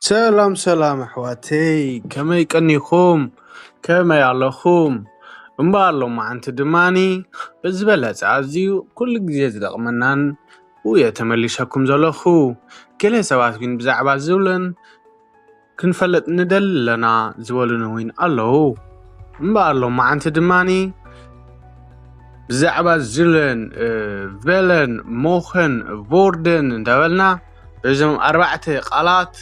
ሰላም ሰላም ኣሕዋተይ፣ ከመይ ቀኒኹም? ከመይ ኣለኹም? እምበኣር ሎማዓንቲ ድማኒ ብዝበለጸ ኣዝዩ ኩሉ ግዜ ዝጠቕመናን ውየ ተመሊሰኩም ዘለኹ። ገለ ሰባት ግን ብዛዕባ ዝብለን ክንፈልጥ ንደሊ ኣለና ዝበሉኒ እውን ኣለዉ። እምበኣር ሎማዓንቲ ድማኒ ብዛዕባ ዝለን፣ እ፣ ቨለን፣ ሞኸን፣ ቮርደን እንዳበልና በዞም ኣርባዕተ ቃላት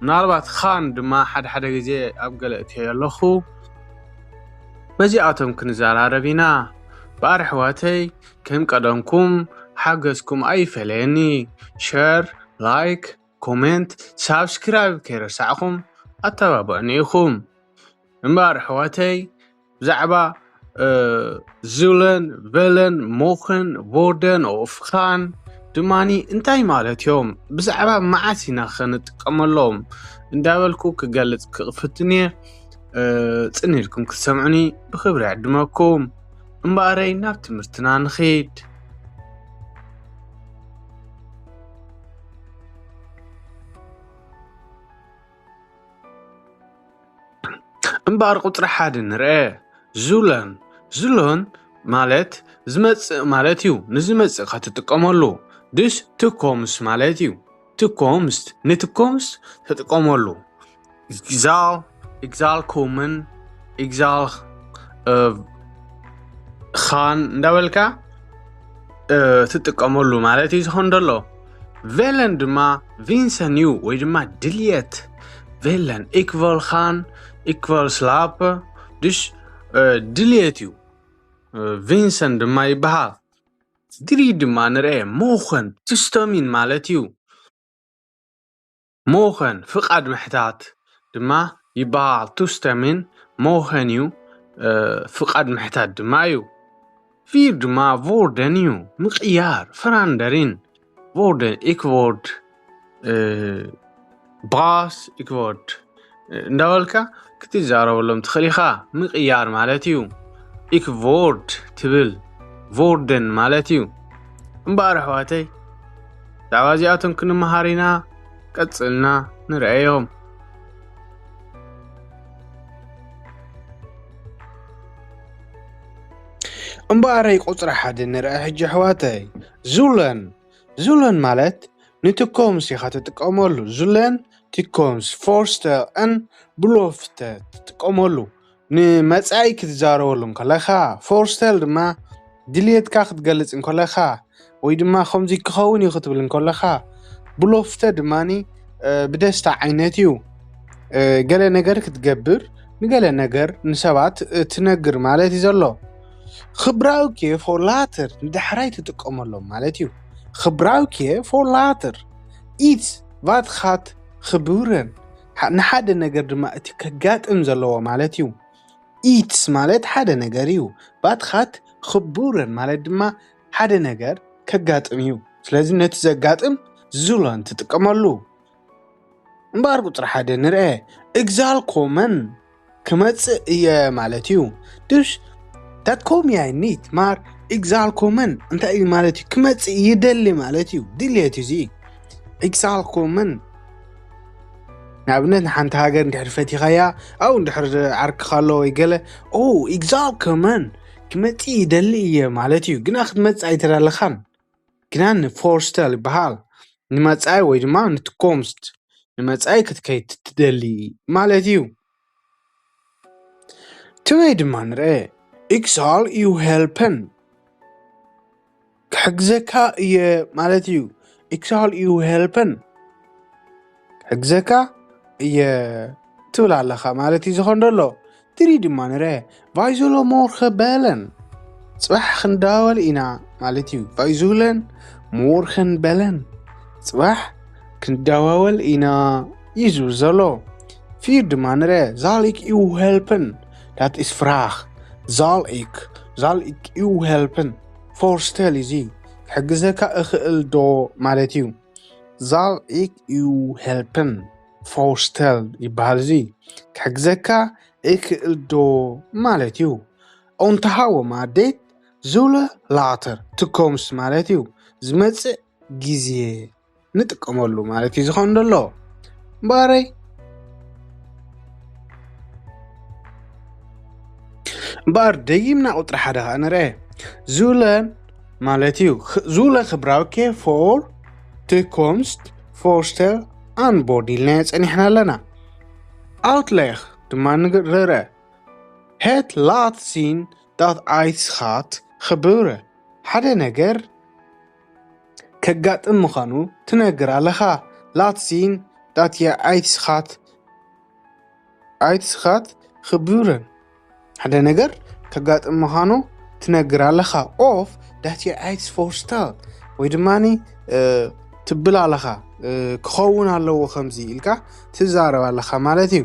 ምናልባት ኻን ድማ ሓደ ሓደ ግዜ ኣብ ገለ እትየ ኣለኹ። በዚኣቶም ክንዘራረብ ኢና። እምበኣር ኣሕዋተይ ከም ቀደምኩም ሓገዝኩም ኣይፈለየኒ። ሸር፣ ላይክ፣ ኮሜንት፣ ሳብስክራይብ ከይረሳዕኹም ኣተባብዑኒ ኢኹም። እምበኣር ኣሕዋተይ ብዛዕባ፣ እ፣ ዝብለን፣ ቨለን፣ ሞኸን፣ ቮርደን፣ ኦፍኻን ድማኒ እንታይ ማለት እዮም? ብዛዕባ መዓስ ኢና ኸንጥቀመሎም? እንዳበልኩ ክገልጽ ክፍትን እየ። እ፣ ጽን ኢልኩም ክትሰምዑኒ ብኽብሪ ይዕድመኩም። እምበኣረይ ናብ ትምህርትና ንኺድ። እምበኣር ቁጽሪ ሓደ ንርአ። ዙለን። ዙለን ማለት ዝመጽእ ማለት እዩ። ንዝመጽእ ኸትጥቀመሉ። ድስ ትኮምስ ማለት እዩ። ትኮምስት፣ ንትኮምስት ትጥቀመሉ። ኢግዛል፣ ኢግዛል ኮመን፣ ኢግዛል፣ እ፣ ኻን እንዳበልካ፣ እ፣ ትጥቀመሉ ማለት እዩ ዝኾን ዘሎ። ቬለን ድማ ቪንሰን እዩ ወይ ድማ ድልየት። ቬለን ኢክቨል ኻን ኢክቨል ስላፕ፣ ድሽ፣ እ፣ ድልየት እዩ። እ፣ ቪንሰን ድማ ይበሃል። ድሪ ድማ ንርአ ሞኸን ትስተሚን ማለት እዩ። ሞኸን ፍቓድ ምሕታት ድማ ይበሃል። ቱስተሚን ሞኸን እዩ፣ እ፣ ፍቓድ ምሕታት ድማ እዩ። ፊር ድማ ቮርደን እዩ፣ ምቕያር፣ ፍራንደሪን። ቮርደን ኢክቮርድ፣ እ፣ ባስ ኢክቮርድ፣ እ፣ እንዳበልካ ክትዛረበሎም ትኽእል ኢኻ። ምቕያር ማለት እዩ። ኢክቮርድ ትብል ቮርደን ማለት እዩ። እምበኣር ኣሕዋተይ፣ ብዛዕባ እዚኣቶም ክንመሃር ኢና፣ ቀጽልና ንርኣዮም። እምበኣረይ ቁጽሪ ሓደ ንርኣ ሕጂ ኣሕዋተይ። ዙለን። ዙለን ማለት ንትኮምስ ኢኻ ትጥቀመሉ። ዙለን፣ ትኮምስ፣ ፎርስተል፣ ን ብሎፍተ ትጥቀመሉ። ንመጻኢ ክትዛረበሉ እንከለኻ፣ ፎርስተል ድማ ድልየትካ ክትገልጽ እንከለኻ፣ ወይ ድማ ከምዚ ክኸውን እዩ ክትብል እንከለኻ፣ ብሎፍተ ድማኒ፣ እ፣ ብደስታ ዓይነት እዩ። እ፣ ገለ ነገር ክትገብር፣ ንገለ ነገር ንሰባት፣ እ፣ ትነግር ማለት እዩ ዘሎ። ክብራውኬ ፎር ላተር ንዳሕራይ ትጥቀመሎም ማለት እዩ። ክብራውኬ ፎር ላተር። ኢትስ ቫት ኻት ክቡረን። ሓ-፣ ንሓደ ነገር ድማ እቲ ከጋጥም ዘለዎ ማለት እዩ። ኢትስ ማለት ሓደ ነገር እዩ። ቫት ኻት ክቡረን ማለት ድማ ሓደ ነገር ከጋጥም እዩ። ስለዚ ነቲ ዘጋጥም ዙለን ትጥቀመሉ። እምበኣር ቁጽሪ ሓደ ንርአ። እግዛል ኮመን ክመጽእ እየ ማለት እዩ። ድሽ ታት ኮም ያይ ኒት ማር እግዛል ኮመን እንታይ እዩ ማለት እዩ? ክመጽእ ይደሊ ማለት እዩ። ድልየት እዩ እዚ። እግዛል ኮመን ንኣብነት ንሓንቲ ሃገር እንድሕር ፈቲኻያ፣ ኣብኡ እንድሕር ዓርክኻ ኣሎ ወይ ገለ፣ ኦ፣ እግዛል ኮመን ክመጽእ ይደሊ እየ ማለት እዩ። ግና ክትመጽእ ኣይተዳለኻን። ግና ንፎርስተል ይበሃል። ንመጻኢ ወይ ድማ ንትኮምስት ንመጻኢ ክትከይድ ትደሊ ማለት እዩ። ትበይ ድማ ንርአ። እግዛል እዩ ሄልፐን። ክሕግዘካ እየ ማለት እዩ። እግዛል እዩ ሄልፐን። ክሕግዘካ እየ ትብል ኣለኻ ማለት እዩ ዝኾን ዘሎ። ድሪ ድማ ንርአ። ቫይዞሎ ሞርኸ በለን። ጽባሕ ክንዳወል ኢና ማለት እዩ። ቫይዞለን ሞርኸን በለን። ጽባሕ ክንዳዋወል ኢና እዩ ዝብል ዘሎ። ፊር ድማ ንርአ። ዛል ኢክ እዩ ሄልፐን። ዳት ኢስ ፍራኽ። ዛል ኢክ። ዛል ኢክ እዩ ሄልፐን። ፎርስቴል እዚ። ክሕግዘካ እኽእል ዶ ማለት እዩ። ዛል ኢክ እዩ ሄልፐን። ፎርስቴል ይበሃል እዚ። ክሕግዘካ እኽእል ዶ ማለት እዩ። ኦንተሃወ ማዴት ዙለ ላተር ትኮምስ ማለት እዩ። ዝመጽእ ግዜ ንጥቀመሉ ማለት እዩ ዝኾን ዘሎ። እምበኣረይ እምበኣር ደይምና ቁፅሪ ሓደ ከዓ ንርአ። ዙለን ማለት እዩ። ኽ- ዙለ ክብራውኬ ፎር ትኮምስት ፎርስቴል ኣንቦርድ ኢልናዮ ጸኒሕና ኣለና። ኣውትሌኽ ድማ ንርአ። ሄት ላት ሲን ዳት ኣይትስኻት ክብረ ሓደ ነገር ከጋጥም ምዃኑ ትነግር ኣለኻ። ላት ሲን ዳት የ ኣይትስኻት ኣይትስኻት ክብረን ሓደ ነገር ከጋጥም ምዃኑ ትነግር ኣለኻ። ኦፍ ዳት የ ኣይትስ ፎርስታል ወይ ድማ ትብል ኣለኻ። ክኸውን ኣለዎ ከምዚ ኢልካ ትዛረብ ኣለኻ ማለት እዩ።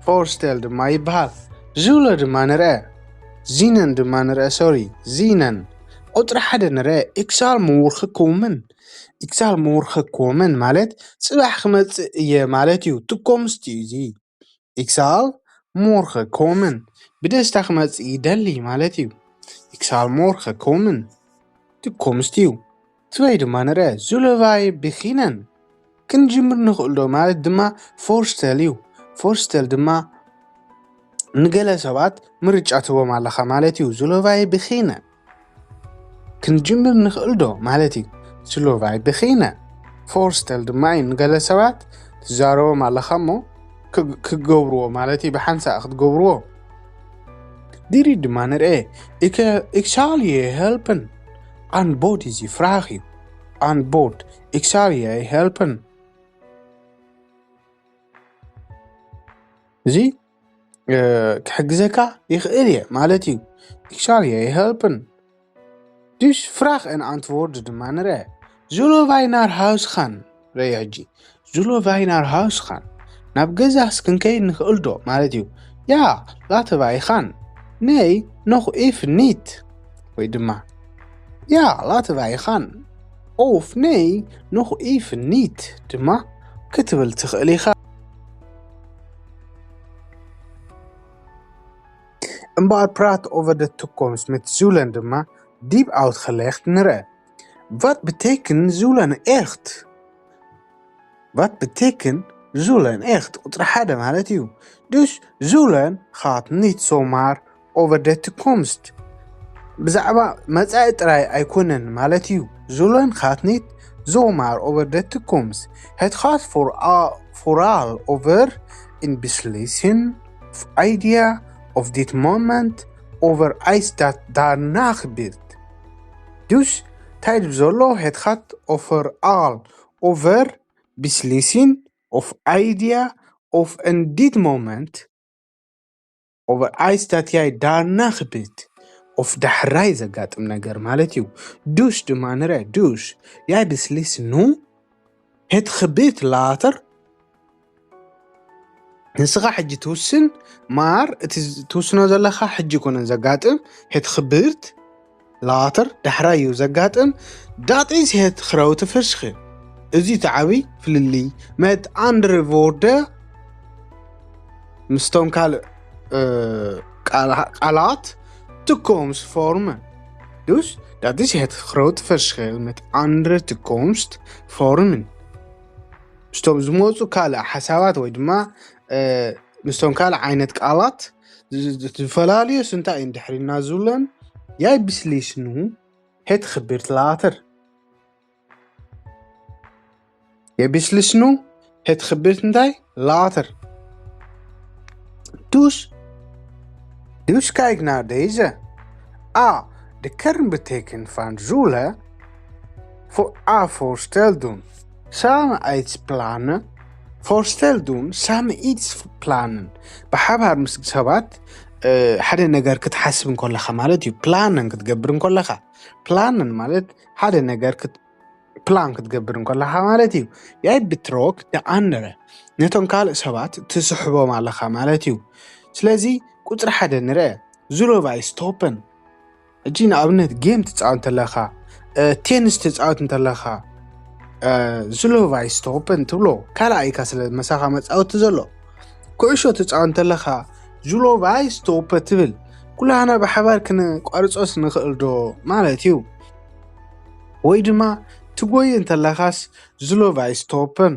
ፎርስቴል ድማ ይበሃል። ዙለ ድማ ንርአ፣ ዚነን ድማ ንርአ፣ ሶሪ ዚነን ቁፅሪ ሓደ ንርአ። ኢክሳል ምውርክ ኮምን ኢክሳል ምውርክ ኮምን ማለት ፅባሕ ክመፅእ እየ ማለት እዩ። ትኮምስት እዩ እዚ። ኢክሳል ምውርክ ኮምን ብደስታ ክመፅእ ይደሊ ማለት እዩ። ኢክሳል ምውርክ ኮምን ትኮምስት እዩ። ትበይ ድማ ንርአ ዙለቫይ ብኺነን ክንጅምር ንኽእል ዶ ማለት ድማ ፎርስቴል እዩ። ፎርስቴል ድማ ንገለ ሰባት ምርጫ ትቦም ኣለኻ ማለት እዩ። ዙለቫይ ብኺነ ክንጅምር ንኽእል ዶ ማለት እዩ። ዙለቫይ ብኺነ ፎርስቴል ድማ እዩ። ንገለ ሰባት ትዛረቦም ኣለኻ እሞ ክግ- ክገብርዎ ማለት እዩ። ብሓንሳእ ክትገብርዎ ድሪ ድማ ንርአ። ኢክሳል የሄልፕን ኣንቦርድ እዚ ፍራኽ እዩ። ኣንቦርድ ኢክሳል የሄልፕን እዚ ክሕግዘካ ይኽእል እየ ማለት እዩ። ኢክሳል የሄልፕን ድሽ ፍራኽ ን ኣንትወርድ ድማ ንርአ። ዙሎ ቫይናር ሃውስ ኻን ረየ ሕጂ ዙሎ ቫይናር ሃውስ ኻን ናብ ገዛስ ክንከይድ ንኽእል ዶ ማለት እዩ። ያ ላተባይ ኻን ነይ ኖኽ ኢፍ ኒት ወይ ድማ ያ ላተባይ ኻን ኦፍ ነይ ኖኽ ኢፍ ኒት ድማ ክትብል ትኽእል ኢኻ። እምበኣር ፕራት ኦቨር ደ ትኮምስ ምት ዙለን ድማ ዲብ ኣውት ኸለኽት ንርአ። ቫት ብቴክን ዙለን ኤኽት ቫት ብቴክን ዙለን ኤኽት ቁፅሪ ሓደ ማለት እዩ። ድሽ ዙለን ኻት ኒት ሶማር ኦቨር ደ ትኮምስት ብዛዕባ መፃኢ ጥራይ ኣይኮነን ማለት እዩ። ዙለን ኻት ኒት ዞማር ኦቨር ደ ትኮምስት ሄት ኻት ፎራል ኦቨር ኢን ብስሊስን ኦፍ ኣይድያ ኦፍ ዲት ሞመንት ኦቨር ኣይስ ዳት ዳርናኽ ቢልት ዱስ ታይድ ዘሎ ሄት ኻት ኦፈር ኣል ኦቨር ብስሊስን ኦፍ ኣይድያ ኦፍ እንዲት ሞመንት ኦቨር ኣይስ ዳት ያይ ዳርናኽ ቢልት ኦፍ ዳሕራይ ዘጋጥም ነገር ማለት እዩ። ዱሽ ድማ ንርአ ዱሽ ያይ ብስሊስ ኑ ሄት ኽቢት ላተር ንስኻ ሕጂ ትውስን ማር እቲ ትውስኖ ዘለኻ ሕጂ ኮነን ዘጋጥም ሄት ኽብርት ላተር ዳሕራይ እዩ ዘጋጥም። ዳጢስ ሄት ኽረውቲ ፍርሽኺ እዚ ተዓቢ ፍልልይ መት ኣንድሪ ቮርደ ምስቶም ካልእ ቃላት ትኮምስ ፎርመን ዱስ ዳጢስ ሄት ኽረውቲ ፍርሽኺ መት ኣንድሪ ትኮምስት ፎርምን ምስቶም ዝመፁ ካልእ ሓሳባት ወይ ድማ ምስቶም ካልእ ዓይነት ቃላት ዝፈላለዩ ስንታይ እንድሕሪና ዝብለን ያይ ብስሊስኑ ሄት ኽብርት ላተር የብስልስኑ ሄት ኽብርት እንታይ ላተር ዱስ ዱስ ካይግና ደይዘ a de kernbetekenis van Zule voor a voorstel doen. Samen iets plannen, voorstel doen, samen iets plannen. ብሓባር ምስ ሰባት ሓደ ነገር ክትሓስብ እንከለኻ ማለት እዩ። ፕላንን ክትገብር እንከለኻ ፕላንን ማለት ሓደ ነገር ፕላን ክትገብር እንከለኻ ማለት እዩ። ያይ ብትሮክ ደኣንረ ነቶም ካልእ ሰባት ትስሕቦም ኣለኻ ማለት እዩ። ስለዚ ቁፅሪ ሓደ ንርአ ዙሎቫይ ስቶፐን ሕጂ ንኣብነት ጌም ትፃወት እንተለኻ ቴኒስ ትፃወት እንተለኻ ዙሎቫይ ስቶፐን ትብሎ ካልኣይካ ስለ መሳኻ መፃወቲ ዘሎ ኩዕሾ ትፃወት እንተለኻ ዙሎቫይ ስቶፐ ትብል ኩላህና ብሓባር ክንቋርፆስ ንኽእል ዶ ማለት እዩ። ወይ ድማ ትጎይ እንተለኻስ ዝሎቫይ ስቶፕን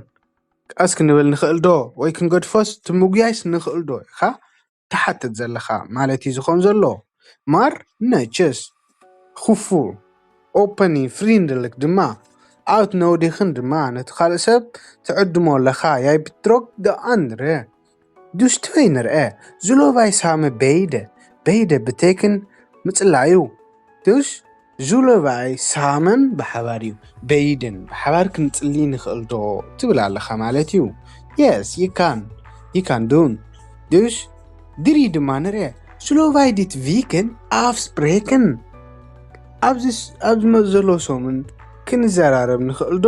ቀስ ክንብል ንኽእል ዶ ወይ ክንገድፎስ ትምጉያይስ ንኽእል ዶ ኢኻ ትሓትት ዘለኻ ማለት እዩ ዝኾን ዘሎ። maar netjes, gevoel, open en vriendelijk ድማ. Uitnodigend ድማ ነቲ ካልእ ሰብ ትዕድሞ ኣለኻ። Jij betrok de andere. Dus twee ንርአ። Zullen wij samen bidden? Bidden betekent ምጽላይ እዩ። Dus zullen wij samen ብሓባር እዩ። Bidden ብሓባር ክንጽሊ ንኽእል ዶ ትብል ኣለኻ ማለት እዩ። Yes, you can. You can do. Dus ድሪ ድማ ንርአ። Zullen wij dit weekend afspreken? ኣብዚ ስ- ኣብዚ መ- ዘሎ ሰሙን ክንዘራረብ ንኽእል ዶ?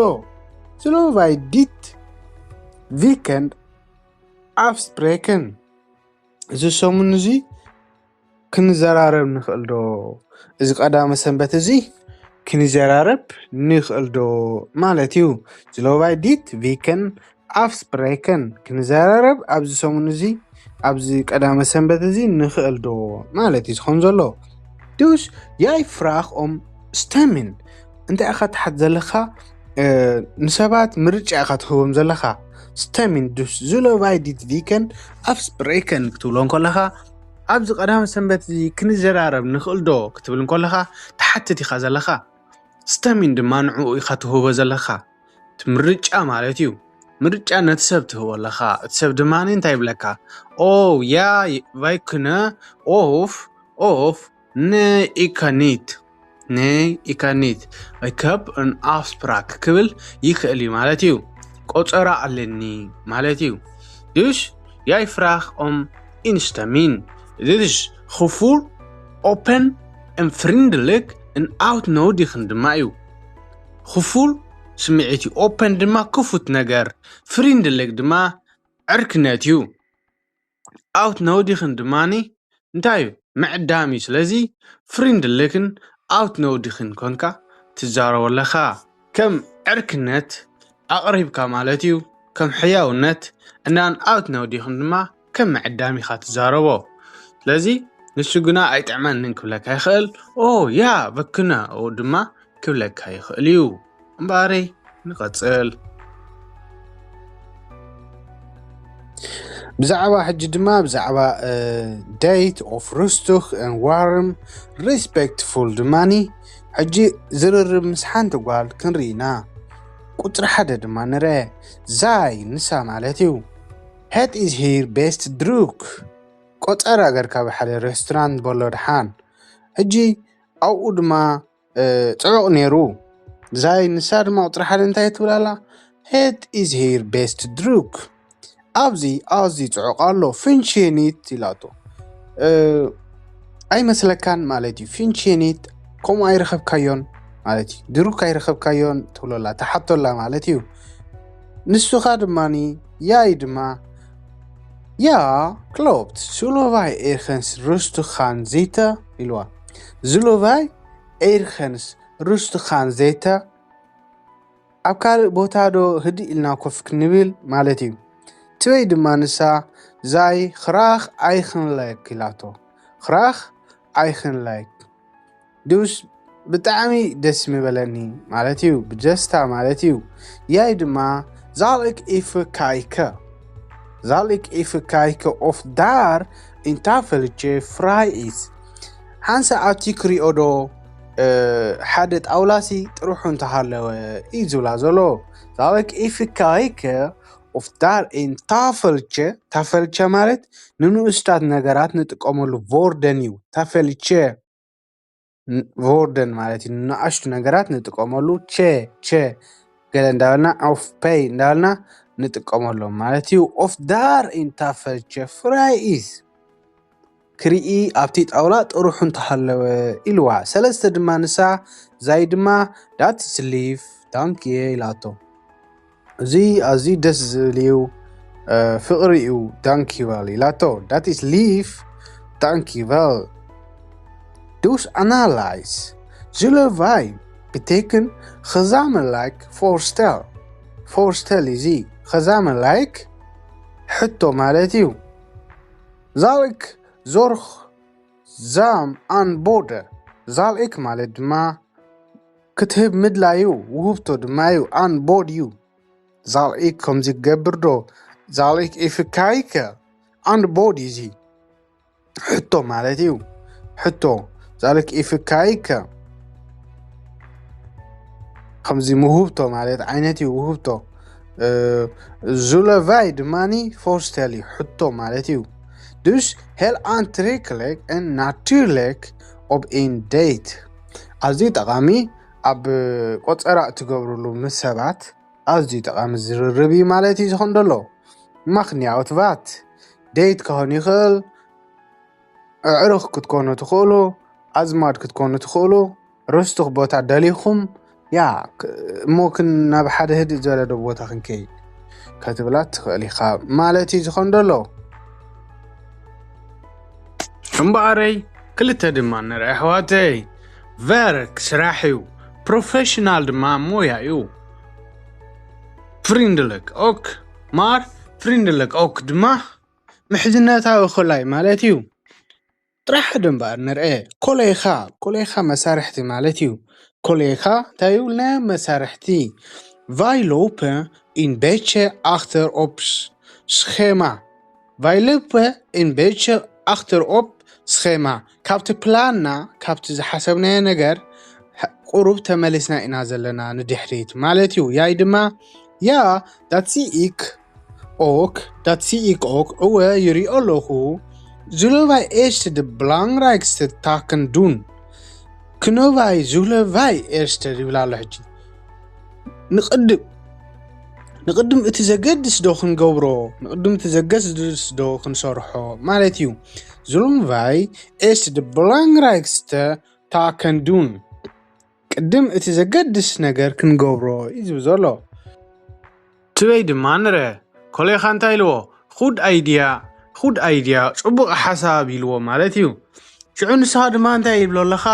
Zullen wij dit weekend afspreken? እዚ ሰሙን እዚ ክንዘራረብ ንኽእል ዶ? እዚ ቀዳመ ሰንበት እዚ ክንዘራረብ ንኽእል ዶ ማለት እዩ። Zullen wij dit weekend afspreken? ክንዘራረብ ኣብዚ ሰሙን እዚ፣ ኣብዚ ቀዳመ ሰንበት እዚ ንኽእል ዶ ማለት እዩ ዝኸውን ዘሎ። Dus jij vraagt om stemmen. እንታይ ኢኻ ትሓት ዘለኻ? ንሰባት ምርጫ ኢኻ ትህቦም ዘለኻ። Stemmen, dus zullen wij dit weekend afspreken ክትብሎ እንከለኻ፣ ኣብዚ ቀዳመ ሰንበት እዚ ክንዘራረብ ንኽእል ዶ ክትብል እንከለኻ ትሓትት ኢኻ ዘለኻ። Stemmen ድማ ንዕኡ ኢኻ ትህቦ ዘለኻ። እቲ ምርጫ ማለት እዩ። ምርጫ ነቲ ሰብ ትህቦ ኣለኻ። እቲ ሰብ ድማ እንታይ ይብለካ? Oh ja, wij kunnen of of nee, ik kan niet. Nee, ik kan niet. Ik heb een afspraak ክብል ይኽእል እዩ ማለት እዩ። ቆጸራ ኣለኒ ማለት እዩ። Dus jij vraagt om instemming. Dit is gevoel, open en vriendelijk en uitnodigend ድማ እዩ። Gevoel ስምዒት እዩ። Open ድማ ክፉት ነገር፣ vriendelijk ድማ ዕርክነት እዩ። Uitnodigend ድማ እንታይ እዩ? ምዕዳም እዩ። ስለዚ vriendelijk ን uitnodigend ኮንካ ትዛረቦ ኣለኻ። ከም ዕርክነት ኣቕሪብካ ማለት እዩ። ከም ሕያውነት እናን uitnodigend ድማ ከም ምዕዳም ኢኻ ትዛረቦ። ስለዚ ንሱ ግና ኣይጥዕመንን ክብለካ ይኽእል። Oh ja, we kunnen ድማ ክብለካ ይኽእል እዩ። እምበኣረይ ንቐጽል። ብዛዕባ ሕጂ ድማ ብዛዕባ date of rustig and warm, respectful ድማኒ ሕጂ ዝርርብ ምስ ሓንቲ ጓል ክንርኢ ኢና። ቁጽሪ ሓደ ድማ ንርአ። Zij ንሳ ማለት እዩ። Het is hier best druk. ቆጸራ ገርካ ብሓደ ሬስቶራንት በሎ ደሓን። ሕጂ ኣብኡ ድማ ጽዑቕ ነይሩ። Zij ንሳ ድማ ቁጽሪ ሓደ እንታይ ትብል ኣላ? Het is hier best druk. ኣብዚ ኣዝዩ ጽዑቕ ኣሎ። Vindt je niet ኢላቶ። ኣይመስለካን ማለት እዩ። Vindt je niet ከምኡ ኣይረኸብካዮን ማለት እዩ። Druk ኣይረኸብካዮን ትብሎ ኣላ፣ ትሓቶ ኣላ ማለት እዩ። ንሱኻ ድማኒ፣ jij ድማ Ja, klopt. Zullen wij ergens rustig gaan zitten? ኢልዋ። Zullen wij ergens rustig gaan zitten? ኣብ ካልእ ቦታ ዶ ህድእ ኢልና ኮፍ ክንብል ማለት እዩ። ትበይ ድማ ንሳ zij graag eigenlijk ኢላቶ። Graag eigenlijk. Dus ብጣዕሚ ደስ ምበለኒ ማለት እዩ። ብደስታ ማለት እዩ። Jij ድማ zal ik even kijken. Zal ik even kijken of daar een tafeltje vrij is. ሓንሳ ኣብቲ ክሪኦ ዶ ሓደ ጣውላሲ ጥርሑ እንተሃለወ እዩ ዝብላ ዘሎ። Zal ik even kijken of daar een tafeltje, tafeltje ማለት ንንኡስታት ነገራት ንጥቀመሉ worden እዩ። Tafeltje worden ማለት እዩ። ንኣሽቱ ነገራት ንጥቀመሉ። Che, che ገለ እንዳበልና፣ of pay እንዳበልና ንጥቀመሎም ማለት እዩ። Of daar een tafeltje vrij is. ክርኢ ኣብቲ ጣውላ ጥርሑ እንተሃለወ ኢልዋ። ሰለስተ ድማ ንሳ፣ zij ድማ dat is lief, dank je ኢላቶ። እዚ ኣዝዩ ደስ ዝብል እዩ፣ ፍቕሪ እዩ፣ dank je wel ኢላቶ። Dat is lief, dank je wel. Dus analyse. Zullen wij betekent gezamenlijk voorstel. Voorstel is gezamenlijk ሕቶ ማለት እዩ። Zal ik zorgzaam aanboden. Zal ik ማለት ድማ ክትህብ ምድላዩ፣ ውህብቶ ድማ እዩ። Aanbod እዩ። Zal ik ከምዚ ክገብር ዶ? Zal ik even kijken. Aanbod እዚ ሕቶ ማለት እዩ። ሕቶ፣ ዛልክ ኢፍካይከ ከምዚ ምሁብቶ ማለት ዓይነት እዩ። ውህብቶ ዙለቫይ ድማኒ ፎርስተል እዩ፣ ሕቶ ማለት እዩ። Dus heel aantrekkelijk en natuurlijk op een date። ኣዝዩ ጠቓሚ፣ ኣብ ቆፀራ እትገብርሉ ምስ ሰባት ኣዝዩ ጠቓሚ ዝርርብ እዩ ማለት እዩ ዝኾን ዘሎ። ምኽንያት vat፣ ዴት ክኾን ይኽእል፣ ኣዕሩኽ ክትኮኑ ትኽእሉ፣ ኣዝማድ ክትኮኑ ትኽእሉ፣ ርስቱኽ ቦታ ደሊኹም፣ ያ፣ ክ-፣ እሞ ክን-፣ ናብ ሓደ ህድእ ዝበለ ዶ ቦታ ክንከይድ? ከትብላ ትኽእል ኢኻ ማለት እዩ ዝኾን ዘሎ። እምበኣረይ፣ ክልተ ድማ ንርኢ ኣሕዋተይ። ቨርክ ስራሕ እዩ፣ ፕሮፌሽናል ድማ ሞያ እዩ። ፍሪንድልክ ኦክ፣ ማር ፍሪንድልክ ኦክ ድማ ምሕዝነታዊ ኮላይ ማለት እዩ። ጥራሕ ሓደ እምበኣር ንርአ። ኮሌኻ፣ ኮሌኻ መሳርሕቲ ማለት እዩ። ኮሌኻ እንታይ እዩ? ናይ መሳርሕቲ። ቫይሎፕ ኢን ቤቸ ኣክተር ኦፕስ ስኼማ። ቫይሎፕ ኢን ቤቸ ኣክተር ኦፕ ስኼማ። ካብቲ ፕላንና፣ ካብቲ ዝሓሰብናዮ ነገር ቁሩብ ተመሊስና ኢና ዘለና ንድሕሪት ማለት እዩ። ያይ ድማ፣ ያ፣ ዳትሲ ኢክ ኦክ፣ ዳትሲ ኢክ ኦክ፣ እወ፣ ይሪኦ ኣለኹ። ዙለቫይ ኤስት ድ ብላንግራይክስተ ታክን ዱን። ክኖቫይ ዙለቫይ ኤስት ይብል ኣሎ ሕጂ። ንቕድም፣ ንቕድም እቲ ዘገድስ ዶ ክንገብሮ፣ ንቕድም እቲ ዘገድስ ዶ ክንሰርሖ ማለት እዩ። ዙለቫይ ኤስት ድ ብላንግራይክስተ ታክን ዱን። ቅድም እቲ ዘገድስ ነገር ክንገብሮ እዩ ዝብል ዘሎ። ትበይ ድማ ንረ፣ ኮሌኻ እንታይ ኢልዎ? Good idea፣ good idea፣ ጽቡቕ ሓሳብ ኢልዎ ማለት እዩ። ሽዑ ንስኻ ድማ እንታይ ይብሎ ኣለኻ?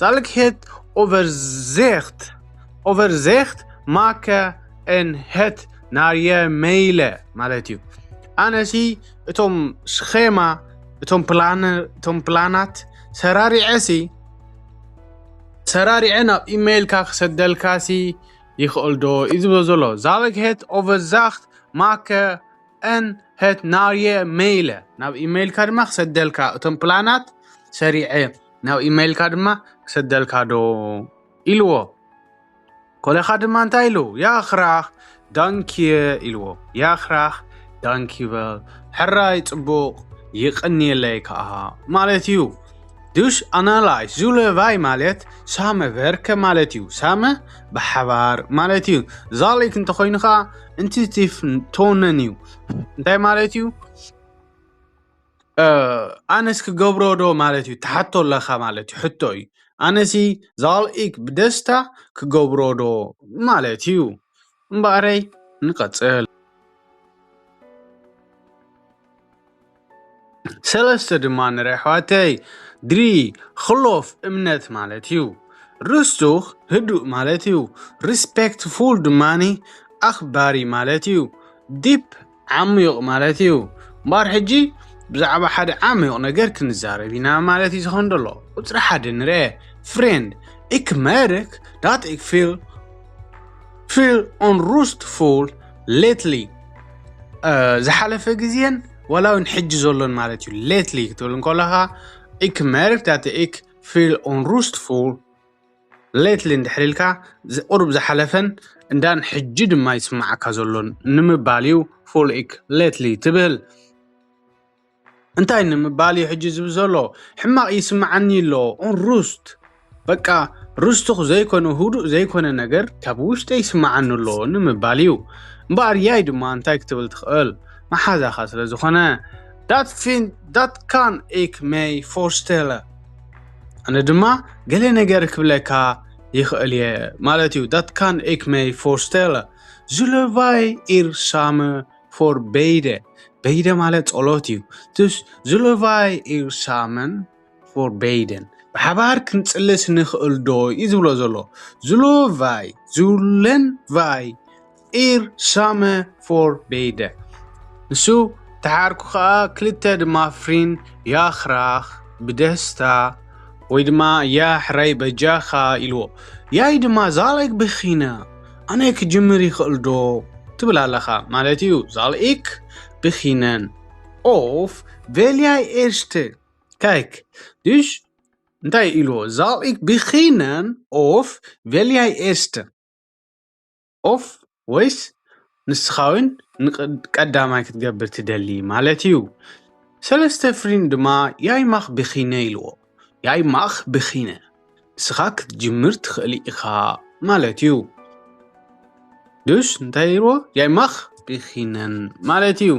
ዛልክ ሄት ኦቨርዜኽት፣ ኦቨርዜኽት ማከ ኤን ሄት ናርየ መይለ ማለት እዩ። ኣነሲ እቶም ስኼማ፣ እቶም ፕላን፣ እቶም ፕላናት ሰራሪዐሲ፣ ሰራሪዐ ናብ ኢሜይልካ ክሰደልካ ሲ ይኽእል ዶ እዩ ዝብሎ ዘሎ። ዛበግ ሄት ኦቨርዛኽት ማከ ኤን ሄት ናርየ መይለ፣ ናብ ኢሜይልካ ድማ ክሰደልካ፣ እቶም ፕላናት ሰሪዐ ናብ ኢሜይልካ ድማ ክሰደልካ ዶ ኢልዎ። ኮለኻ ድማ እንታይ ኢሉ? ያኽራኽ ዳንኪየ ኢልዎ። ያኽራኽ ዳንኪበል፣ ሕራይ ጽቡቕ፣ ይቕንየለይ ከኣ ማለት እዩ። ዱሽ ኣናላይስ ዙለቫይ ማለት ሳመ ቨርከ ማለት እዩ። ሳመ ብሓባር ማለት እዩ። ዛሊክ እንተኾይኑ ኸኣ ኢንቲቲቭ ቶነን እዩ። እንታይ ማለት እዩ? እ፣ ኣነስ ክገብሮ ዶ ማለት እዩ፣ ትሓቶ ኣለኻ ማለት እዩ፣ ሕቶ እዩ። ኣነሲ ዛልኢክ ብደስታ ክገብሮ ዶ ማለት እዩ። እምበኣረይ ንቐጽል። ሰለስተ ድማ ንርኢ ኣሕዋተይ። ድሪ፣ ክሎፍ እምነት ማለት እዩ። ርስቱኽ ህዱእ ማለት እዩ። ሪስፔክትፉል ድማኒ ኣኽባሪ ማለት እዩ። ዲፕ ዓሚቕ ማለት እዩ። እምበኣር ሕጂ ብዛዕባ ሓደ ዓሚቕ ነገር ክንዛረብ ኢና ማለት እዩ ዝኾን ዘሎ። ቁጽሪ ሓደ ንርአ። ፍሬንድ፣ ኢክ መርክ ዳት ኢክ ፊል፣ ፊል ኦን ሩስትፉል ሌትሊ። ዝሓለፈ ግዜን ዋላ እውን ሕጂ ዘሎን ማለት እዩ። ሌትሊ ክትብል እንከለኻ፣ ኢክ መርክ ዳት ኢክ ፊል ኦን ሩስትፉል ሌትሊ እንድሕር ኢልካ፣ ዝ-፣ ቁሩብ ዝሓለፈን እንዳን ሕጂ ድማ ይስማዓካ ዘሎን ንምባል እዩ ፉል ኢክ ሌትሊ ትብል። እንታይ ንምባል እዩ ሕጂ ዝብል ዘሎ? ሕማቕ ይስምዓኒ ኣሎ፣ ኦን ሩስት። በቃ፣ ሩስቱኽ ዘይኮነ፣ ህዱእ ዘይኮነ ነገር ካብ ውሽጠ ይስምዓኒ ኣሎ ንምባል እዩ። እምበኣር ያይ ድማ እንታይ ክትብል ትኽእል? መሓዛኻ ስለ ዝኾነ፣ ዳት ፊን፣ ዳት ካን ኢክ መይ ፎርስተለ። ኣነ ድማ ገለ ነገር ክብለካ ይኽእል እየ ማለት እዩ። ዳት ካን ኢክ መይ ፎርስተለ። ዙለቫይ ኢር ሳመ ፎር በይደ። በይደ ማለት ጸሎት እዩ። ቱስ ዙለቫይ ኢር ሳመን ፎር በይደን። ብሓባር ክንጽልስ ንኽእል ዶ እዩ ዝብሎ ዘሎ። ዙለቫይ፣ ዙለንቫይ ኢር ሳመ ፎር በይደ። ንሱ ተሓርኩ ኸኣ ክልተ ድማ ፍሪን ያኽራኽ ብደስታ ወይ ድማ ያ ሕራይ በጃኻ ኢልዎ። ያይ ድማ ዛለግ ብኺነ ኣነ ክጅምር ይኽእል ዶ ትብል ኣለኻ ማለት እዩ። ዛልኢክ ብኺነን ኦፍ ቬልያይ ኤርስተ ካይክ ድሽ እንታይ ኢልዎ? Zal ik beginnen of wil jij eerst? Of ወይስ ንስኻ እውን ንቀዳማይ ክትገብር ትደሊ ማለት እዩ። ሰለስተ ፍሪን ድማ ያይ ማኽ ብኺነ ኢልዎ። ያይ ማኽ ብኺነ፣ ንስኻ ክትጅምር ትኽእል ኢኻ ማለት እዩ። ዱስ እንታይ ኢልዎ? ያይ ማኽ ብኺነን ማለት እዩ።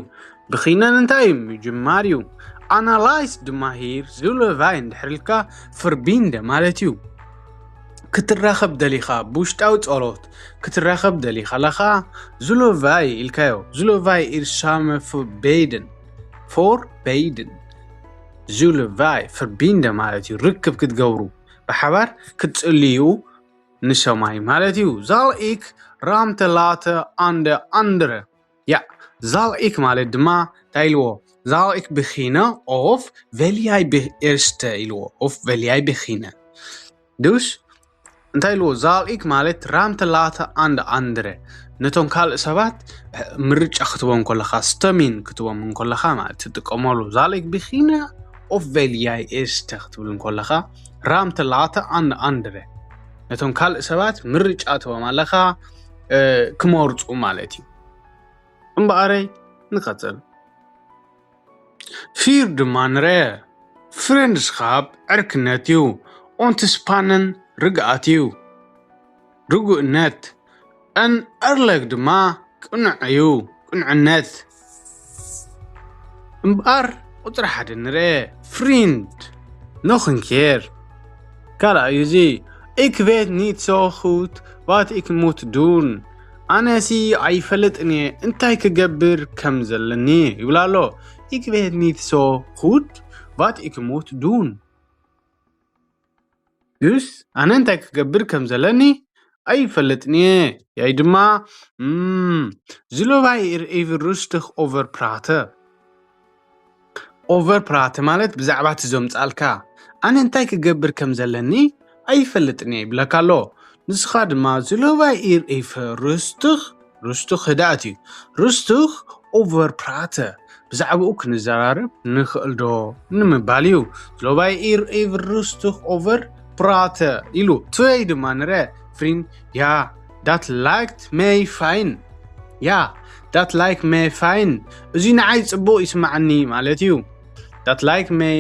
ብኺነን እንታይ እዩ? ምጅማር እዩ። ኣናላይስ ድማ ሂር ዝለቫይ እንድሕር ኢልካ ፍርቢንደ ማለት እዩ። ክትራኸብ ደሊኻ ብውሽጣዊ ጸሎት ክትራኸብ ደሊኻ ለኻ ዝለቫይ ኢልካዮ። ዝለቫይ ኢርሳመ ፍቤድን ፎር ቤድን ዝለቫይ ፍርቢንደ ማለት እዩ። ርክብ ክትገብሩ ብሓባር ክትጽልዩ ንሰማይ ማለት እዩ። Zal ik ruimte laten aan de andere? ያ zal ik ማለት ድማ እንታይ ኢልዎ? Zal ik beginnen of wil jij be- eerst ኢልዎ። Of wil jij beginnen? ዱስ እንታይ ኢልዎ? Zal ik ማለት ruimte laten aan de andere፣ ነቶም ካልእ ሰባት ምርጫ ክትቦም ከለኻ፣ ስተሚን ክትቦም እንከለኻ ማለት ትጥቀመሉ። Zal ik beginnen of wil jij eerst ክትብል እንከለኻ፣ ruimte laten aan de andere፣ ነቶም ካልእ ሰባት ምርጫ ትቦም ኣለኻ፣ እ፣ ክመርፁ ማለት እዩ። እምበኣረይ ንቐፅል። ፊር ድማ ንርአ። ፍሬንድስኻፕ ዕርክነት እዩ። ኦንትስፓንን ርግኣት እዩ። ርጉእነት። እን እርለግ ድማ ቅኑዕ እዩ። ቅኑዕነት። እምበኣር ቁፅሪ ሓደ ንርአ። ፍሪንድ። ኖኽንኬር። ካልኣዩ እዚ። Ik weet niet zo goed wat ik moet doen. ኣነሲ ኣይፈልጥን እየ እንታይ ክገብር ከም ዘለኒ ይብል ኣሎ። Ik weet niet zo goed wat ik moet doen. ዱስ ኣነ እንታይ ክገብር ከም ዘለኒ ኣይፈልጥን እየ። ያይ ድማ ዝለባይ ኢር ኤቭ ሩስትኽ ኦቨር ፕራተ። ኦቨር ፕራተ ማለት ብዛዕባ እቲ ዘምጻልካ። ኣነ እንታይ ክገብር ከም ዘለኒ ኣይፈልጥን እየ ይብለካ ኣሎ። ንስኻ ድማ ዝለባይ ኢር ኤቭ ሩስትኽ፣ ሩስትኽ ህድኣት እዩ። ሩስትኽ ኦቨር ፕራተ፣ ብዛዕባኡ ክንዘራረብ ንኽእል ዶ ንምባል እዩ። ዝለባይ ኢር ኤቭ ሩስትኽ ኦቨር ፕራተ ኢሉ። ትወይ ድማ ንረ ፍሪን ያ ዳት ላይክት ሜይ ፋይን። ያ ዳት ላይክ ሜይ ፋይን። እዚ ንዓይ ጽቡቕ ይስማዓኒ ማለት እዩ። ዳት ላይክ ሜይ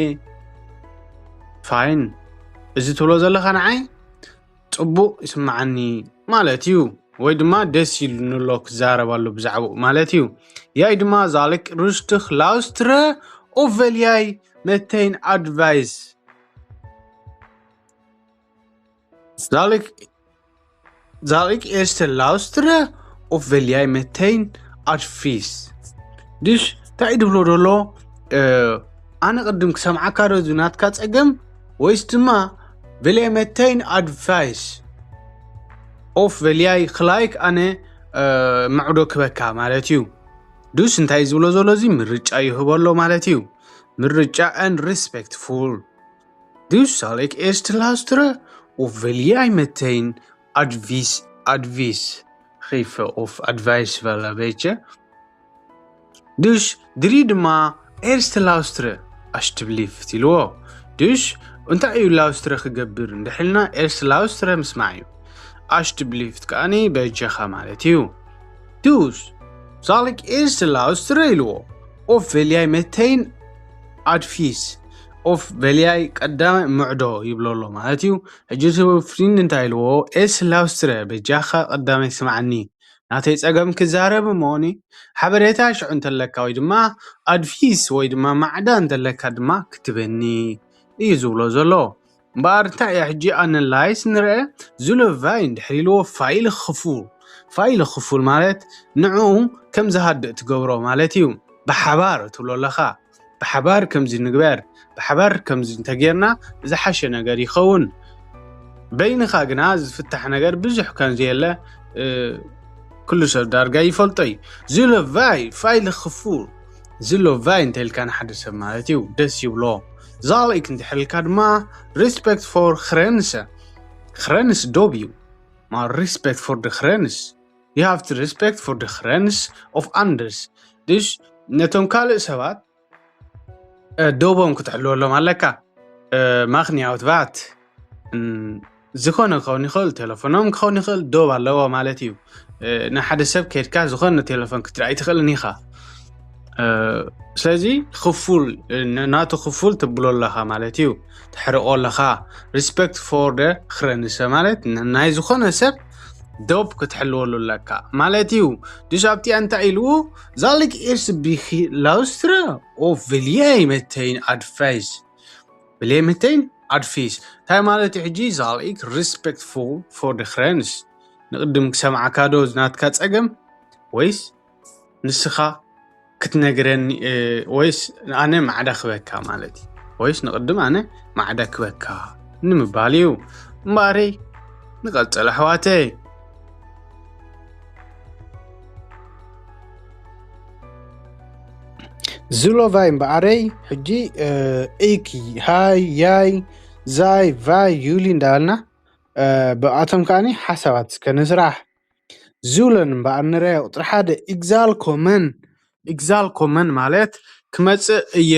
ፋይን። እዚ ትብሎ ዘለኻ ንዓይ ጽቡቕ ይስማዓኒ ማለት እዩ። ወይ ድማ ደስ ኢሉኒ ኣሎ ክዛረብ ኣሎ ብዛዕባኡ ማለት እዩ። ያይ ድማ ዛልክ ሩስትኽ ላውስትረ ኦቨልያይ መተይን ኣድቫይስ። ዛልክ ዛልክ ኤስተ ላውስትረ ኦቨልያይ መተይን ኣድቪስ። ድሽ እንታይ ድብሎ ደሎ? ኣነ ቅድም ክሰምዓካ ዶ እዚ ናትካ ጸገም? ወይስ ድማ ቨልያይ መተይን ኣድቫይስ ኦፍ ቨልያይ ክላይክ ኣነ ምዕዶ ክበካ ማለት እዩ። ዱስ እንታይ ዝብሎ ዘሎ እዚ ምርጫ ይህበሎ ማለት እዩ። ምርጫ and respectful. Dus zal ik eerst luisteren of wil jij meteen advies, advies geven of advies wel een beetje? Dus drie ድማ eerst luisteren, alsjeblieft ኢልዎ። Dus እንታይ እዩ ላውስትረ ክገብር እንድሕልና eerst luisteren ምስማዕ እዩ። ኣሽትብሊፍት ከኣኒ በጃኻ ማለት እዩ። Dus zal ik eerst luisteren ኢልዎ። ኦፍ ቨልያይ መተይን ኣድቪስ ኦፍ ቨልያይ ቀዳማይ ምዕዶ ይብሎ ኣሎ ማለት እዩ። ሕጂ እቲ ፍሪንድ እንታይ ኢልዎ? ኤስ ላውስትረ በጃኻ ቀዳማይ ስምዓኒ፣ ናተይ ጸገም ክዛረብ እሞኒ ሓበሬታ ሽዑ እንተለካ ወይ ድማ ኣድቪስ ወይ ድማ ማዕዳ እንተለካ ድማ ክትበኒ እዩ ዝብሎ ዘሎ። እምበኣር እንታይ እያ ሕጂ ኣነላይስ ንርአ። ዝለቫይ እንድሕር ኢልዎ ፋይል ክፉል፣ ፋይል ክፉል ማለት ንዕኡ ከም ዝሃድእ ትገብሮ ማለት እዩ። ብሓባር ትብሎ ኣለኻ። ብሓባር ከምዚ ንግበር፣ ብሓባር ከምዚ እንተጌርና ዝሓሸ ነገር ይኸውን። በይንኻ ግና ዝፍታሕ ነገር ብዙሕ ከም ዘየለ ኩሉ ሰብ ዳርጋ ይፈልጦ እዩ። ዝለቫይ ፋይል ክፉል፣ ዝለቫይ እንተልካ ንሓደ ሰብ ማለት እዩ ደስ ይብሎ። ዛልኢክ እንድሕር ኢልካ ድማ ሪስፔክት ፎር ክረንሰ፣ ክረንስ ዶብ እዩ። ማ ሪስፔክት ፎር ደ ክረንስ፣ you have to respect for the ክረንስ ኦፍ ኣንደርስ። ድሽ ነቶም ካልእ ሰባት ዶቦም ክትሕልወሎም ኣለካ። ማኽንያውት ባት ዝኾነ ክኸውን ይኽእል፣ ቴሌፎኖም ክኸውን ይኽእል፣ ዶብ ኣለዎ ማለት እዩ። ንሓደ ሰብ ከድካ ዝኾነ ቴሌፎን ክትርኢ ኣይትኽእልን ኢኻ። ስለዚ ክፉል ናቱ ክፉል ትብሎ ኣለኻ ማለት እዩ። ትሕርቆ ኣለኻ። Respect for the ክረንሰ ማለት ናይ ዝኾነ ሰብ ዶብ ክትሕልወሉ ኣለካ ማለት እዩ። ድሽ ኣብቲ እንታይ ኢልዎ? ዛሊክ ኢርስ ቢኺ ላውስትረ ኦፍ ቪልየ መተይን ኣድቫይስ ብሌምተይን ኣድፊስ እንታይ ማለት እዩ? ሕጂ ዛልኢክ respectful for the ክረንስ ንቅድም ክሰምዓካ ዶ ናትካ ጸገም ወይስ ንስኻ ክትነግረኒ ወይስ ኣነ ማዕዳ ክበካ ማለት እዩ? ወይስ ንቅድም ኣነ ማዕዳ ክበካ ንምባል እዩ እምበኣረይ። ንቀጽል ኣሕዋተይ። ዝሎቫይ እምበኣረይ ሕጂ ኢኪ ሃይ ያይ ዛይ ቫይ ዩሊ እንዳበልና ብኣቶም ከዓኒ ሓሳባት እስከ ንስራሕ። ዙለን እምበኣር ንረ ቁፅሪ ሓደ ኢግዛል ኮመን ኢግዛል ኮመን ማለት ክመፅእ እየ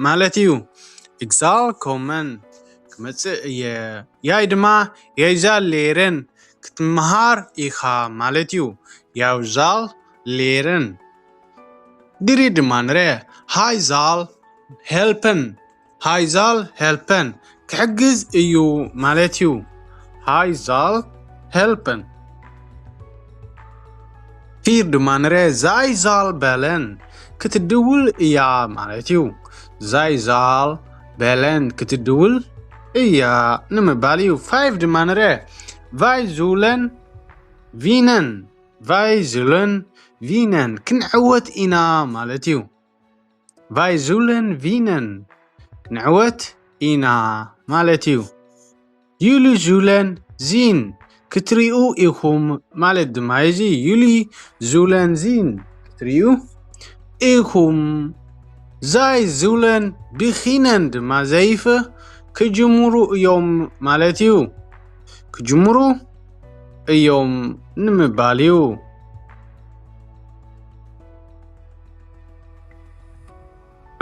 ማለት እዩ። ኢግዛል ኮመን ክመፅእ እየ። ያይ ድማ የይዛል ሌረን ክትምሃር ኢኻ ማለት እዩ። ያውዛል ሌረን ድሪ ድማ ንረ ሃይዛል ሄልፐን ሃይዛል ሄልፐን ክሕግዝ እዩ ማለት እዩ። ሃይዛል ሄልፐን ፊር ድማ ንረ ዛይዛል በለን ክትድውል እያ ማለት እዩ። ዛይዛል በለን ክትድውል እያ ንምባል እዩ። ፋይቭ ድማ ንረ ቫይዙለን ቪነን ቫይዙለን ቪነን ክንዕወት ኢና ማለት እዩ። ቫይዙለን ቪነን ክንዕወት ኢና ማለት እዩ። ዩሊ ዙለን ዚን ክትሪኡ ኢኹም ማለት ድማ እዚ ዩሊ ዙለን ዚን ክትሪኡ ኢኹም። ዛይ ዙለን ብኺነን ድማ ዘይፍ ክጅምሩ እዮም ማለት እዩ። ክጅምሩ እዮም ንምባል እዩ።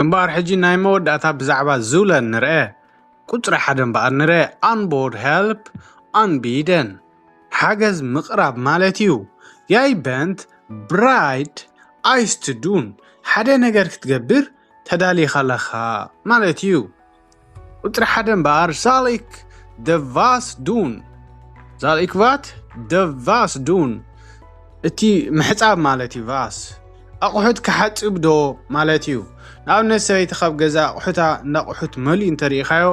እምበኣር ሕጂ ናይ መወዳእታ ብዛዕባ ዙለን ንርአ። ቁፅሪ ሓደ እምበኣር ንርአ ኣንቦድ ሄልፕ ኣንቢደን ሓገዝ ምቕራብ ማለት እዩ። ያይ በንት ብራይድ ኣይስትዱን ሓደ ነገር ክትገብር ተዳሊኻ ኣለኻ ማለት እዩ። ቁፅሪ ሓደ እምበኣር ዛልኢክ ደቫስ ዱን ዛልኢክ ቫት ደቫስ ዱን እቲ ምሕፃብ ማለት እዩ። ቫስ ኣቑሑት ክሓፅብ ዶ ማለት እዩ። ንኣብነት ሰበይቲ ካብ ገዛ ኣቑሑታ እንዳቑሑት መሊኡ እንተሪኢኻዮ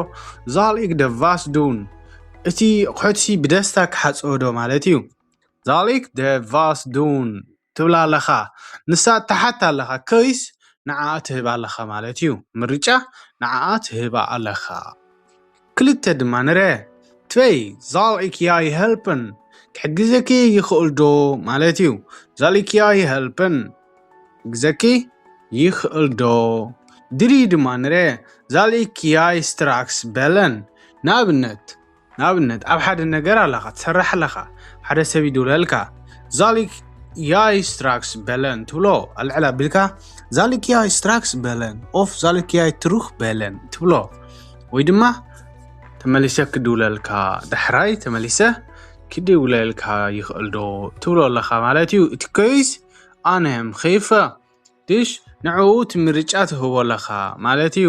ዛልኢክ ደቫስ ዱን እቲ ኣቑሑትሲ ብደስታ ክሓፅቦ ዶ ማለት እዩ። ዛልኢክ ደቫስ ዱን ትብላ ኣለኻ። ንሳ ትሓታ ኣለኻ ከይስ ንዓኣ ትህባ ኣለኻ ማለት እዩ። ምርጫ ንዓኣ ትህባ ኣለኻ። ክልተ ድማ ንረ ትበይ ዛልኢክ ያይ ሄልፕን ክሕግዘኪ ይኽእል ዶ ማለት እዩ። ዛልኢክ ያይ ሄልፕን ክሕግዘኪ ይኽእል ዶ? ድሪ ድማ ንረ ዛልኢክ ያይ ስትራክስ በለን ንኣብነት ንኣብነት ኣብ ሓደ ነገር ኣለኻ ትሰርሕ ኣለኻ ሓደ ሰብ ይድውለልካ ዛልኢክ ያይ ስትራክስ በለን ትብሎ ኣልዕል ኣቢልካ ዛልኢክ ያይ ስትራክስ በለን ኦፍ ዛልኢክ ያይ ትሩክ በለን ትብሎ ወይ ድማ ተመሊሰ ክድውለልካ ዳሕራይ ተመሊሰ ክድውለልካ ይኽእል ዶ ትብሎ ኣለኻ ማለት እዩ። እቲ ኮይስ ኣነ ምኸይፈ ድሽ ንዕኡ እቲ ምርጫ ትህቦ ኣለኻ ማለት እዩ።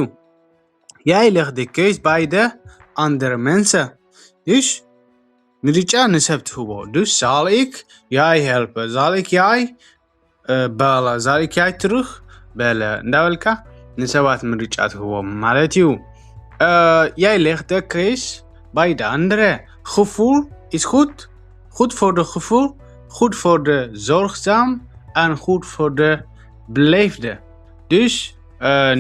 Jij legt de keus bij de andere mensen. Dus ምርጫ ንሰብ ትህቦ dus zal ik jij helpen zal ik jij bellen zal ik jij terug bellen እንዳበልካ ንሰባት ምርጫ ትህቦም ማለት እዩ። Jij legt de keus bij de andere. Gevoel is goed. Goed voor de gevoel, goed voor de zorgzaam en goed voor de beleefde. Dus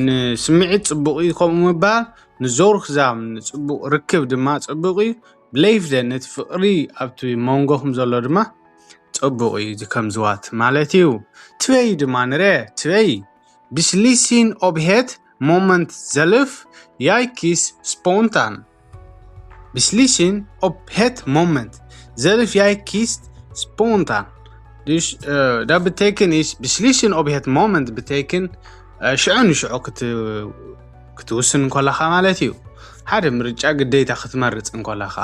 ንስምዒት ፅቡቕ እዩ ከምኡ ምባል ንዞርክዛም ንፅቡቕ ርክብ ድማ ፅቡቕ እዩ። ብሌይፍደ ነቲ ፍቕሪ ኣብቲ መንጎኹም ዘሎ ድማ ፅቡቕ እዩ ከምዝዋት ማለት እዩ። ትበይ ድማ ንረ ትበይ ብስሊሲን ኦብሄት ሞመንት ዘልፍ ያይኪስ ስፖንታን ብስሊሲን ኦብሄት ሞመንት ዘልፍ ያይኪስ ስፖንታን Dus uh, dat betekent is beslissing op het moment betekent uh, ሽዑ ንሽዑ ክትውስን እንከለኻ ማለት እዩ። ሓደ ምርጫ ግዴታ ክትመርጽ እንከለኻ።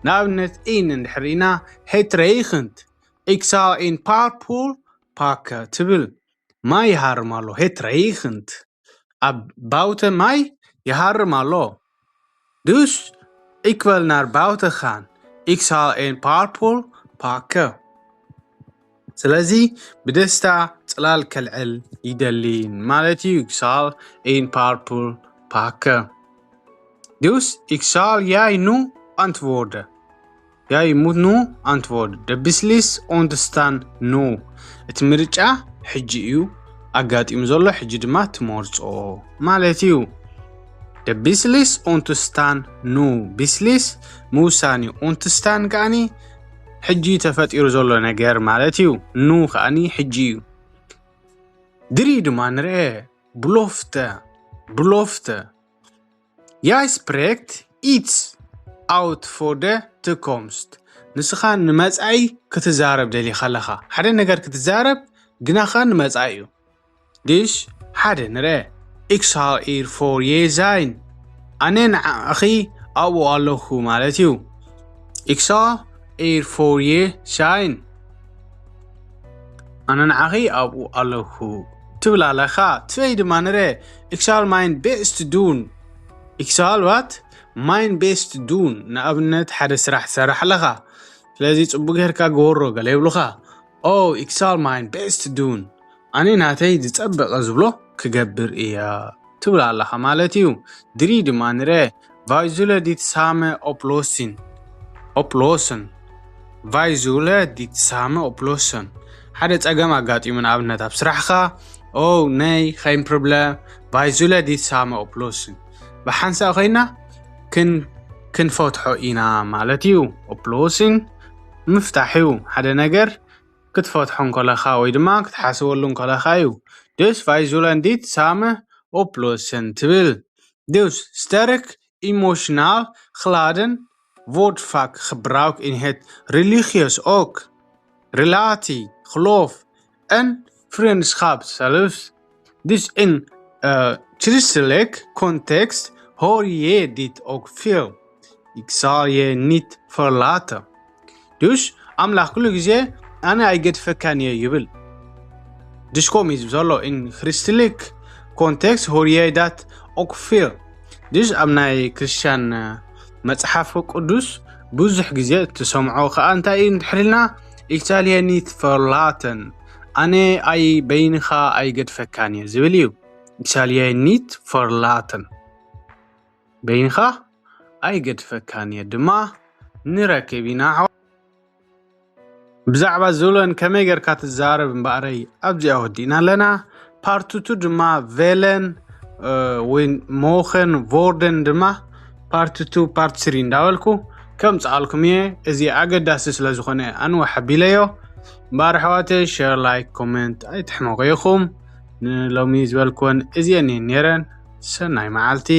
ንኣብነት፣ in እንድሕር ኢና፣ het regent. Ik zal een paraplu pakken ትብል። ማይ ይሃርም ኣሎ፣ het regent. ኣብ ባውተ ማይ ይሃርም ኣሎ። Dus, ik wil naar buiten gaan. Ik zal een paraplu pakken. ስለዚ ብደስታ ጽላል ከልዕል ይደሊ ማለት እዩ። Ik zal een paraplu pakken. Dus, ik zal jij nu antwoorden. Jij moet nu antwoorden. De beslissing ontstaat nu. እቲ ምርጫ ሕጂ እዩ ኣጋጢሙ ዘሎ፣ ሕጂ ድማ ትመርጾ ማለት እዩ። De beslissing ontstaat nu. Beslissing ምውሳን እዩ። Ontstaat ከኣኒ ሕጂ ተፈጢሩ ዘሎ ነገር ማለት እዩ። Nu ከኣኒ ሕጂ እዩ። Drie ድማ ንርአ። Belofte. Belofte. Jij spreekt iets uit voor de toekomst. ንስኻ ንመጻኢ ክትዛረብ ደሊኻ ኣለኻ። ሓደ ነገር ክትዛረብ ግናኻ ንመጻኢ እዩ። Dus ሓደ ንርአ። Ik zal er voor je zijn. ኣነ ንዓኺ ኣብኡ ኣለኹ ማለት እዩ። Ik zal er voor je zijn. ኣነ ንዓኺ ኣብኡ ኣለኹ ትብል ኣለኻ። Twee ድማ ንርአ። Ik zal mijn best doen. Ik zal wat? Mijn best doen. ንኣብነት ሓደ ስራሕ ትሰርሕ ኣለኻ። ስለዚ ጽቡቅ ጌርካ ግበሮ ገለ ይብሉኻ። Oh, ik zal mijn best doen. ኣነ ናተይ ዝጸበቐ ዝብሎ ክገብር እየ ትብል ኣለኻ ማለት እዩ። Drie ድማ ንርአ። Wij zullen dit samen oplossen. Oplossen. Wij zullen dit samen oplossen. ሓደ ጸገም ኣጋጢሙ ንኣብነት ኣብ ስራሕኻ። Oh, nee, geen probleem. Wij zullen dit samen oplossen. ብሓንሳእ ኮይና ክን ክንፈትሖ ኢና ማለት እዩ። Oplossen ምፍታሕ እዩ። ሓደ ነገር ክትፈትሖ እንከለኻ ወይ ድማ ክትሓስበሉ እንከለኻ እዩ። Dus wij zullen dit samen oplossen ትብል። Dus sterk emotioneel geladen wordt vaak gebruikt in het religieus ook. Relatie, geloof en vriendschap zelfs. Dus in uh, christelijk context hoor je dit ook veel. Ik zal je niet verlaten. Dus ኣምላኽ ኩሉ ግዜ ኣነ ኣይገድፈካን እየ ይብል። Dus ከምኡ እዩ ዘሎ። In christelijk context hoor je dat ook veel. Dus ኣብ ናይ ክርስትያን መጽሓፍ ቅዱስ ብዙሕ ግዜ እትሰምዖ ከኣ እንታይ እዩ እንድሕር ኢልና፣ Ik zal je niet verlaten. ኣነ ኣይ በይንኻ ኣይገድፈካን እየ ዝብል እዩ። Ik zal je niet verlaten. በይንኻ ኣይገድፈካን እየ ድማ ንረክብ ኢና። ብዛዕባ ዝብለን ከመይ ጌርካ ትዛረብ እምበኣረይ ኣብዚኣ ወዲእና ኣለና። Part two ድማ willen ወይ mogen worden ድማ part two part three እንዳበልኩ ከምጽኣልኩም እየ። እዚ ኣገዳሲ ስለ ዝኾነ ኣንወሕ ኣቢለዮ። እምበኣር ኣሕዋተይ share like comment ኣይትሕመቑ ኢኹም። ንሎሚ ዝበልክወን እዚአን እየን ነይረን። ሰናይ መዓልቲ።